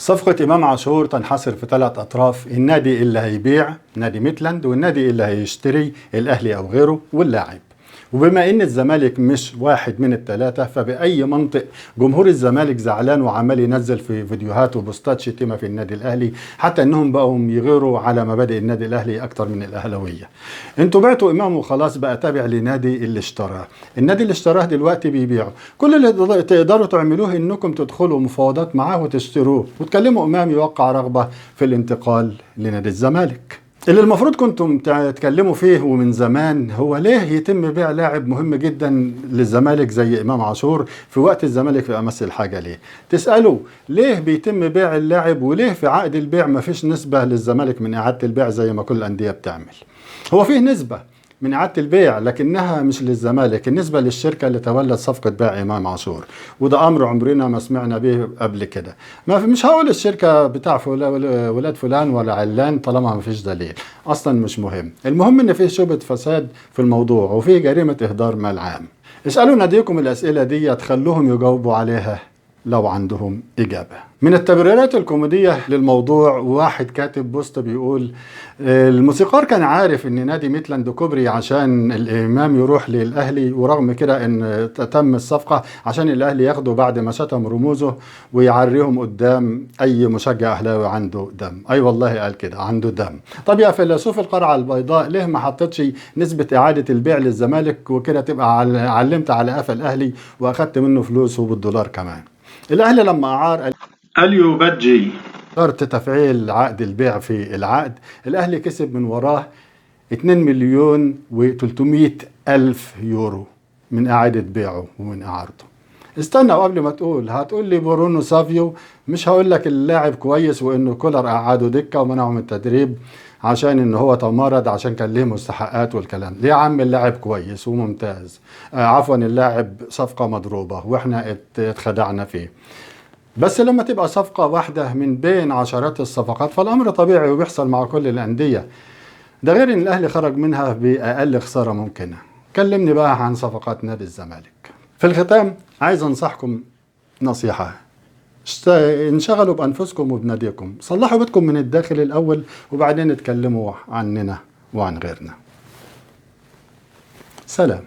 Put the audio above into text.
صفقة إمام عاشور تنحصر في 3 أطراف: النادي اللي هيبيع نادي ميتلاند، والنادي اللي هيشتري الأهلي أو غيره، واللاعب. وبما ان الزمالك مش واحد من الثلاثة، فبأي منطق جمهور الزمالك زعلان وعمال ينزل في فيديوهات وبوستات شتيمة في النادي الأهلي، حتى انهم بقوا يغيروا على مبادئ النادي الأهلي اكتر من الأهلاوية. انتوا بعتوا إمام وخلاص، بقى تابع لنادي اللي اشتراه، النادي اللي اشتراه دلوقتي بيبيعه. كل اللي تقدروا تعملوه انكم تدخلوا مفاوضات معاه وتشتروه وتكلموا إمام يوقع رغبة في الانتقال لنادي الزمالك. اللي المفروض كنتم تتكلموا فيه ومن زمان هو ليه يتم بيع لاعب مهم جدا للزمالك زي إمام عاشور في وقت الزمالك في أمس الحاجة ليه. تسألوا ليه بيتم بيع اللاعب وليه في عقد البيع ما فيش نسبة للزمالك من إعادة البيع زي ما كل الأندية بتعمل. هو فيه نسبة من إعادة البيع لكنها مش للزمالك، النسبة للشركة اللي تولت صفقة بيع إمام عاشور، وده أمر عمرنا ما سمعنا به قبل كده. ما في، مش هقول الشركة بتاع ولاد فلان ولا علان طالما ما فيش دليل، أصلا مش مهم. المهم إن فيه شبهة فساد في الموضوع وفيه جريمة إهدار مال عام. اسألوا ناديكم الأسئلة دي تخلوهم يجاوبوا عليها لو عندهم إجابة. من التبريرات الكوميدية للموضوع، واحد كاتب بوست بيقول الموسيقار كان عارف ان نادي ميتلاند كوبري عشان الإمام يروح للأهلي، ورغم كده ان تم الصفقة عشان الأهلي ياخده بعد ما شتم رموزه ويعريهم قدام أي مشجع أهلاوي عنده دم. أي والله قال كده، عنده دم. طب يا فيلسوف القرعة البيضاء، ليه ما حطيتش نسبة إعادة البيع للزمالك وكده تبقى علمت على قفا الأهلي وأخدت منه فلوسه بالدولار كمان؟ الأهلي لما أعار أليو بادجي شرط تفعيل عقد البيع في العقد، الأهلي كسب من وراه 2,300,000 يورو من إعادة بيعه ومن إعارته. استنى، وقبل ما تقول هتقول لي برونو سافيو، مش هقول لك اللاعب كويس وإنه كولر قعده دكة ومنعه من التدريب عشان إن هو تمرد عشان كان ليه مستحقات والكلام. ليه يا عم اللاعب كويس وممتاز، عفوا اللاعب صفقة مضروبة وإحنا اتخدعنا فيه. بس لما تبقى صفقة واحدة من بين عشرات الصفقات فالأمر طبيعي وبيحصل مع كل الأندية. ده غير إن الأهلي خرج منها بأقل خسارة ممكنة. كلمني بقى عن صفقات نادي الزمالك. في الختام عايز أنصحكم نصيحة، انشغلوا بأنفسكم وبناديكم، صلحوا بيتكم من الداخل الأول وبعدين اتكلموا عننا وعن غيرنا. سلام.